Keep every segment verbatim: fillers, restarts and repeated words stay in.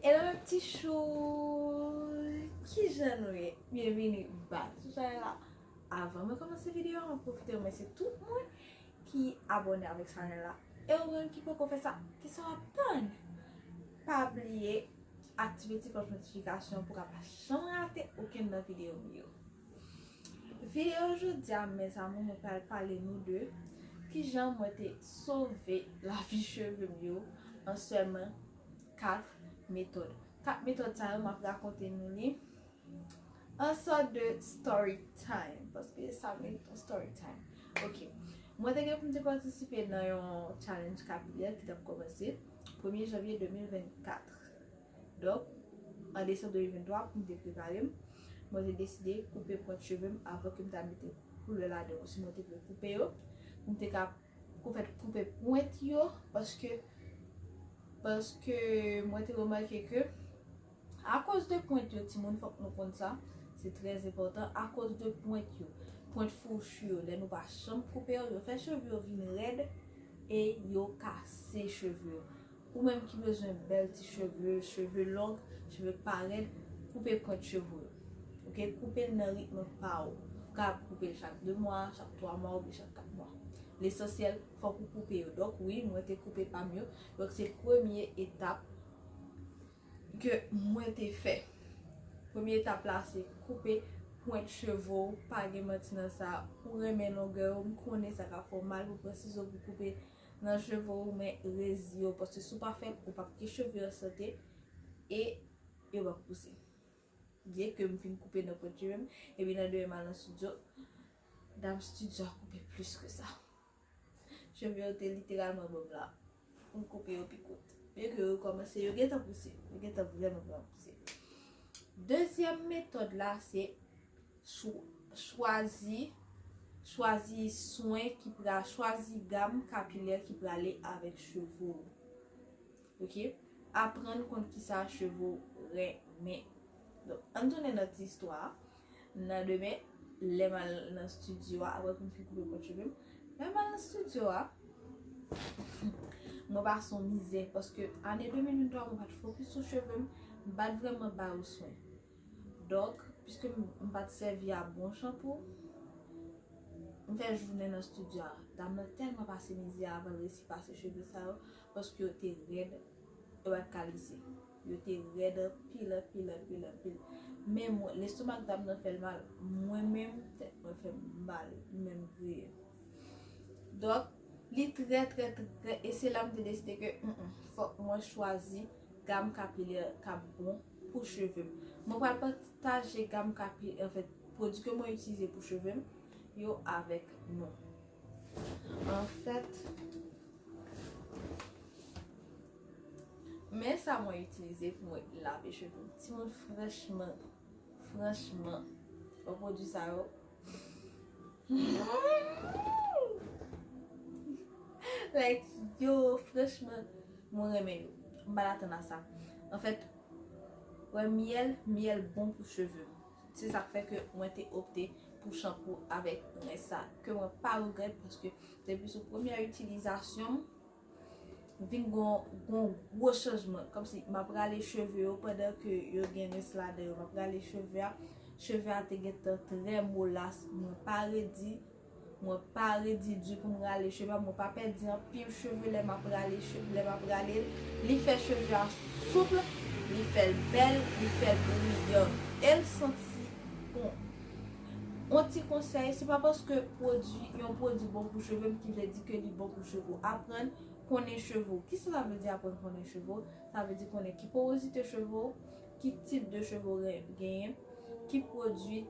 Hello mes petits choux, kijan nou ye? Byenvini back sou chanèl la. Avan mwen kòmanse videyo a, mwen pwofite remèsye tout moun ki abòne avèk chanèl la. E ou menm ki poko fè sa, kisa w ap tann? Pa bliye aktive ti klòch notifikasyon pou w ka pa janm rate okenn nan videyo m yo. Videyo jodi a, mes amours, mwen pral pale nou de kijan mwen te sove lavi cheve m yo an sèlman kat metòd. Kat metòd sa yo, m ap rakonte nou li an sòt de story time, paske sa merit yon story time. Ok. Mwen te gen pou m te patisipe nan yon challenge kapilè ki t ap kòmanse premye janvye de mil vennkat. Donk, an desanm de mil venntwa, pou m te prepare m, mwen te deside koupe pwent cheve m avan ke m ta mete koulè ladan yo. Si mwen te vle koupe yo, pou m te ka pou fèt koupe pwent yo, paske, paske mwen te remake ke akoz de pwent yo, timoun, fòk nou konn sa, se trè enpòtan, akoz de pwent yo, pwent fouch yo, lè nou pa janm koupe yo, yo fè cheve yo vin rèd e yo kase cheve yo. Ou menm ki bezwen bèl ti cheve, cheve long, cheve pa rèd, koupe pwent cheve w. Ok, koupe l nan ritm pa w. Ou ka koupe l chak de mwa, chak twa mwa oubyen chak kat mwa. Lesansyèl, fòk ou koupe yo. Donk wi, mwen te koupe pa m yo. Donk se premye etap ke mwen te fè. Premye etap la se koupe pwent cheve w, pa gen manti nan sa. Ou renmen longè yo, m konnen sa ka fè w mal pou pran sizo pou koupe nan cheve w, men reziye w, paske si w pa fè l, ou p ap gen cheve an sante e yo p ap pouse. Byen ke m fin koupe nan pwent cheve m, epi nan demen m al nan estidyo, dam estidyo a koupe plis ke sa. Cheve yo te literalman ban m la. M koupe yo pi kout. Byen ke yo kòmanse, yo gentan pouse. Yo gentan vrèman, vrèman pouse. Dezyèm metòd la, se chw-, chwazi, chwazi swen ki pral, chwazi gam kapilè ki prale avèk cheve w. Ok? Aprann konn kisa cheve w renmen. Donk, ann tounen nan ti istwa a. Nan demen, lè m al nan estidyo a, apre ke m fin koupe pwent cheve m, lè m al nan estidyo a, mwen pase yon mizè, paske ane de mil venntwa, mwen pa t fokis sou cheve m, m pa t vrèman ba yo swen. Donk, piske m, m pa t sèvi a bon chanpou, m fè jounen nan estidyo a. Dam nan tèlman pase mizè avan l resi pase cheve sa yo, paske yo te rèd, yo pa t ka lise. Yo te rèd anpil, anpil, anpil, anpil. Men mwen, lestomak dam nan fè l mal, mwen menm, tèt mwen fè m mal, m menm griyen. Donk, li trè, trè, trè, e se la m te deside ke, mm, mm, fòk mwen chwazi gam kapilè k ap bon pou cheve m. Mwen pral pataje gam kapilè, anfèt, pwodui ke mwen itilize pou cheve m yo avèk nou. Anfèt, men sa mwen itilize pou mwen lave cheve m. Timoun, franchman, franchman, yon pwodui sa yo, like, yo, franchman, mwen renmen yo. M pa t atann a sa. Anfèt, wè, myèl, myèl bon pou cheve m. Se sa k fè ke mwen te opte pou chanpou avèk rens sa, ke mwen pa regrèt, paske depi sou premyè itilizasyon m, vin gon, gon gwo chanjman. Kòmsi m ap rale cheve yo pandan ke yo gen rens ladan yo. M ap rale cheve a. Cheve a te gentan trè molas. Mwen pa redi. Mwen pa redi di pou m rale cheve a. Mwen pa pèdi anpil cheve lè m ap rale cheve, lè m ap rale l. Li fè cheve a soup, li fè l bèl, li fè l briyan. E l santi bon. On ti konsèy, se pa paske pwodui, yon pwodui bon pou cheve m ki vle di ke li bon pou cheve w. Aprann konnen cheve w. Kisa sa vle di aprann konnen cheve w? Sa vle di konnen ki porozite cheve w, ki tip de cheve w re-, genyen, ki pwodui,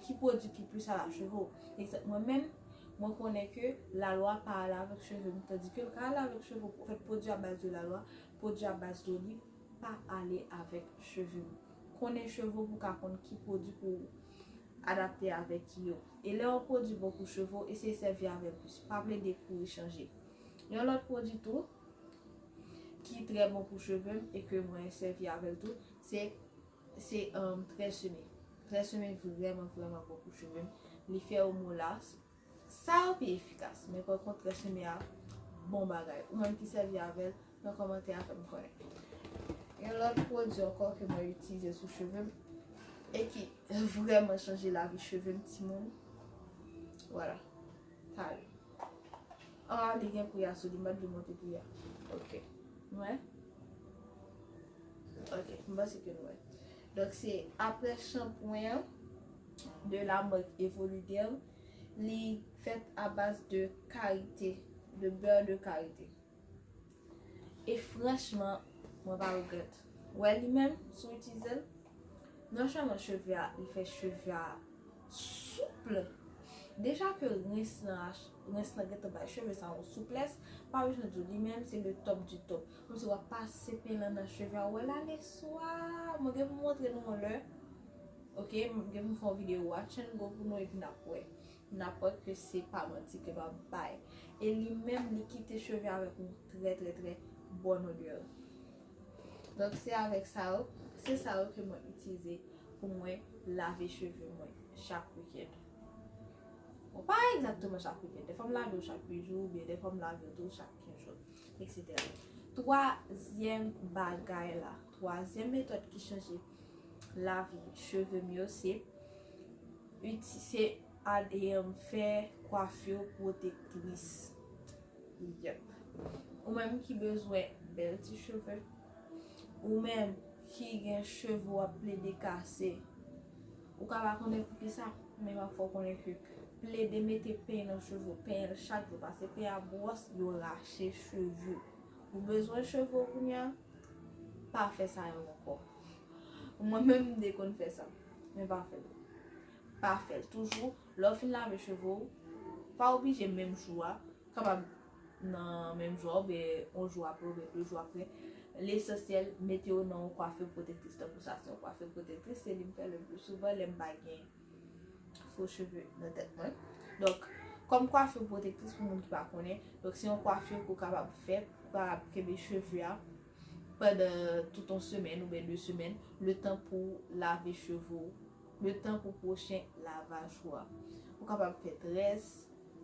ki pwodui ki plis ale ak cheve w. Egzanp, mwen menm, mwen konnen ke lalwa pa ale avèk cheve m, tandike l ka ale avèk cheve w. Anfèt, pwodui a baz de lalwa, pwodui a baz de oliv, pa ale avèk cheve m. Konnen cheve w pou w ka konn ki pwodui pou w adapte avèk yo. E lè yon pwodui bon pou cheve w, eseye sèvi avè l plis. Pa plede kouri chanje. Yon lòt pwodui tou ki trè bon pou cheve m e ke mwen sèvi avè l tou, se, se, um, Tresemme. Tresemme vrèman, vrèman bon pou cheve m. Li fè yo molas. Sa yo pi efikas, men pa kont Tresemme a bon bagay. Ou menm ki sèvi avè l, nan kòmantè a fè m konnen. Yon Lòt pwodui ankò ke mwen itilize sou cheve m e ki vrèman chanje lavi cheve m, timoun. Vwala. Sa yo. Ah, li gen pri a sou li, m pa t vle montre pri a. Ok. Nou wè? Ok, m panse ke nou wè. Donk, se apre shanpwen an de la marque Evoluderm, li fèt a baz de karite, de beurre de karité. E franchman, mwen pa regrèt. Wè li menm, si w itilize l, non sèlman cheve a, li fè cheve a souple. Deja ke rens lan, rens lan gentan bay cheve sa yon souplès, pa bezwen di w, li menm se le top du top. Kòmsi w ap pase pen lan nan cheve a, w wè l ale swa. Mwen gen pou montre nou yon lè. Ok, m gen pou m fè yon videyo watch and go pou nou epi n ap wè. N ap wè ke se pa manti ke m ap bay. E li menm, li kite cheve avèk yon trè, trè, trè bòn odè. Donk, se avèk sa yo, se sa yo ke mwen itilize pou mwen lave cheve mwen chak wikenn. Bon, pa egzakteman chak wikenn. Dèfwa m lave yo chak uit jou, oubyen dèfwa m lave yo tou chak kenz jou, etsetera. Twazyèm bagay la, twazyèm metòd ki chanje lavi cheve m yo, se iti-, se ad-, e, fè kwafi pwotektris. Yep. Ou menm ki bezwen bèl ti cheve, ou menm ki gen cheve w ap plede kase, ou ka pa konnen poukisa, men m ap fè w konnen ke plede mete peny nan cheve w, penyen l chak jou, pase peny a bwòs, yo rache cheve. Ou bezwen cheve w kounye a, pa fè sa yo ankò. Mwen menm, m te konn fè sa, men pa fè l. Pa fè l. Toujou, lè w fin lave cheve w, pa oblije menm jou a, kapab nan menm jou a, oubyen yon jou apre, oubyen de jou apre. Lesansyèl, mete yo nan yon kwafi pwotektris tankou sa. Se yon kwafi pwotektris, se li m fè le pli souvan lè m pa gen fo cheve nan tèt mwen. Donk, kòm kwafi pwotektris, pou moun ki pa konnen, donk se yon kwafi ke w kapab fè, ou kapab kenbe cheve a pandan tout yon semèn oubyen de semèn, letan pou w lave cheve w, letan pou pwochen lavaj ou a. Ou kapab fè très,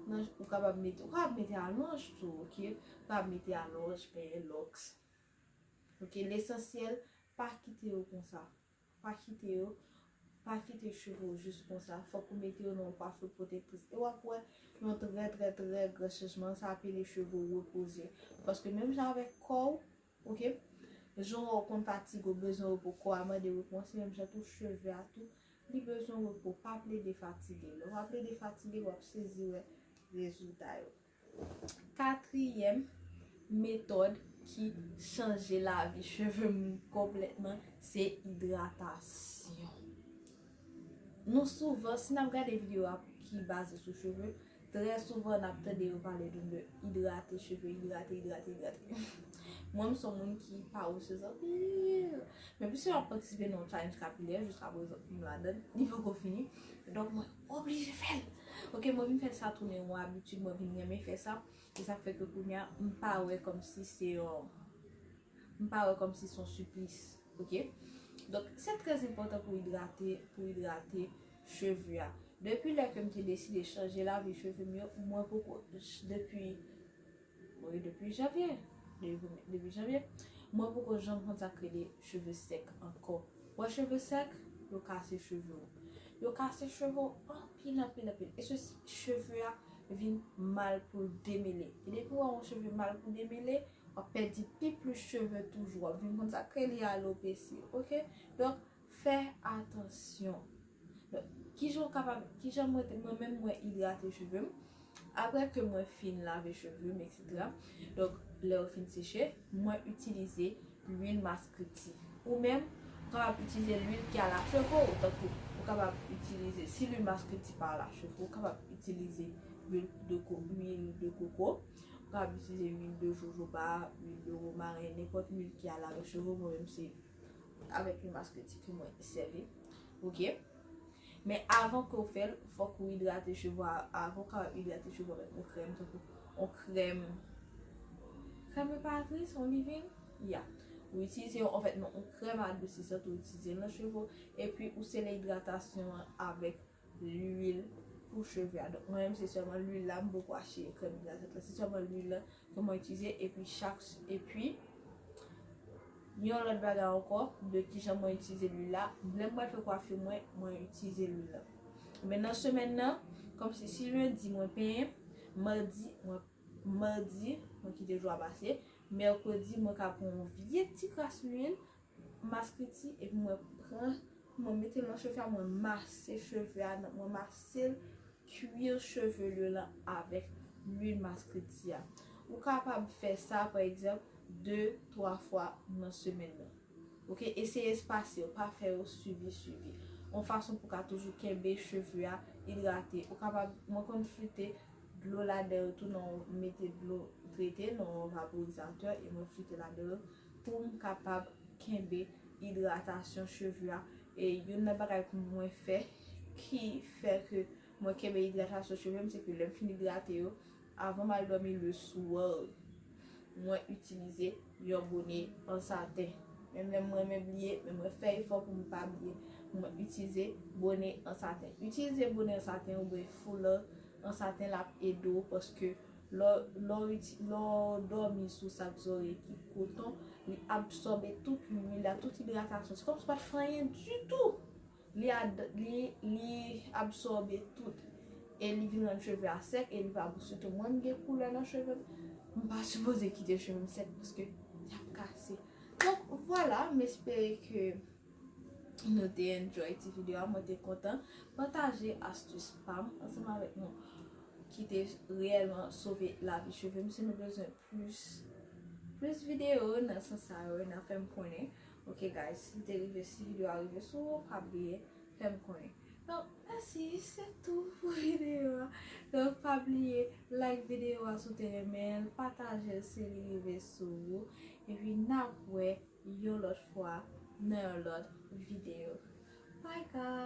nan, ou kapab mete, ou kapab mete alonj tou, ok? Ou kapab mete alonj, penyen lòks. Ok, lesansyèl, pa kite yo konsa. Pa kite yo, pa kite cheve w jis konsa. Fòk ou mete yo nan yon kwafi pwotektris. E w ap wè yon trè, trè, trè gran chanjman. Sa ap ede cheve w repoze. Paske menm jan avèk kò w, ok? Jan w konn fatige, w bezwen repo, kò a mande repo, se menm jan tou cheve a tou, li bezwen repo. Pa plede fatige. Lè w pa plede fatige, w ap sezi wè rezilta yo. Katriyèm metòd ki chanje lavi cheve m konplètman, se idratasyon. Nou souvan, si n ap gade videyo a ki baze sou cheve, trè souvan n ap tande yo pale nou de idrate cheve, idrate, idrate, idrate. Mwen, m se yon moun ki pa wosez anpil. Men piske m ap patisipe nan yon challenge kapilè, jiskaprezan, m ladan l, li poko fini. Donk, mwen oblije fè l. Ok, mwen vin fè sa tounen yon abitid, mwen vin renmen fè sa. E sa fè ke kounye a, m pa wè kòmsi se yon, m pa wè kòmsi se yon siplis, ok? Donk, se trè enpòtan pou idrate, pou idrate cheve a. Depi lè ke m te deside chanje lavi cheve m yo, mwen poko, depi, wi, depi janvye, depi, depi janvye, mwen poko janm konn sa k rele cheve sèk ankò. Wè cheve sèk, yo kase cheve w. Yo kase cheve w anpil, anpil, anpil. E se cheve a vin mal pou l demele. E depi w wè yon cheve mal pou demele, w ap pèdi pi plis cheve toujou. W ap vin konn sa k rele alopesi, ok? Donk, fè atansyon. Donk, kijan w kapab, kijan mwen, mwen menm mwen idrate cheve m? Apre ke mwen fin lave cheve m, etsetera. Donk, lè yo fin seche, mwen itilize lwil maskriti. Ou menm, ou kapab itilize lwil ki a la cheve w, tankou ou kapab itilize, si lwil maskriti pa a la cheve w, ou kapab itilize lwil de ko-, lwil de koko, ou kapab itilize lwil de jojoba, lwil de womaren, nenpòt lwil ki a la cheve w, mwen menm se avèk lwil maskriti ke mwen sèvi. Ok? Men avan ke w fè l, fòk ou idrate cheve w a, avan w kapab idrate cheve w avèk yon krèm, tankou yon krèm, krèm reparatris, yon leave-in, ya. Ou itilize yon, anfèt, non, yon krèm adousisan, ou itilize l nan cheve w, epi ou sele idratasyon an avèk lwil pou cheve a. Donk, mwen menm, se sèlman lwil la, m poko achte krèm idratan la, se sèlman lwil la ke mwen itilize, epi chak, epi Yon lòt bagay ankò, de kijan mwen itilize lwil la. Lè m pral fè kwafi mwen, mwen itilize lwil la. Men nan semèn nan, kòmsi si lendi mwen penyen, madi mwen, madi mwen kite jou a pase, mèkredi mwen ka pran yon vye ti kras lwil, maskriti, epi mwen pran, mwen mete l nan cheve a, mwen mase cheve a, mwen mase l, kwir cheve lwil lan avèk lwil maskriti a. Ou kapab fè sa, pa egzanp, de, twa fwa nan semèn nan. Oke, eseye espase yo, pa fè yo swivi swivi. Yon fason pou ka toujou kenbe cheve a idrate. Ou kapab, mwen konn frite dlo ladan yo tou, nan mete dlo trete nan yon vaporizatè e mwen frite ladan yo pou m kapab kenbe idratasyon cheve a. E youn nan bagay pou mwen fè ki fè ke mwen kenbe idratasyon cheve m, se ke lè m fin idrate yo, avan m al dòmi le swa, mwen itilize yon bone an saten. Menm lè mwen renmen bliye, men mwen fè efò pou m pa bliye. Mwen itilize bone an saten. Itilize bone an saten oubyen foulard an saten l ap ede w paske lè w, lè w iti-, lè w dòmi sou sa k zòrèy ki koton, li absòbe tout lwil la, tout idratasyon. Se kòmsi w pa t fè anyen ditou. Li ad-, li, li absòbe tout. E li vin rann cheve a sèk e li pa bon. Sitou mwen m gen koulè nan cheve m, m pa sipoze kite cheve m sèk paske y ap kase. Donk, vwala, m espere ke nou te enjoy ti videyo a, mwen te kontan pataje astis pa m ansanm avèk nou ki te reyèlman sove lavi cheve m. Si nou bezwen plis, plis videyo nan sans sa yo, n a fè m konnen. Ok, guys, si te rive, si videyo a rive sou ou, pa bliye fè m konnen. Donk, mèsi, se tou pou videyo a. Donk, pa bliye like videyo a si w te renmen l, pataje l si li rive sou ou. Epi n ap wè yon lòt fwa nan yon lòt videyo. Bye, guys!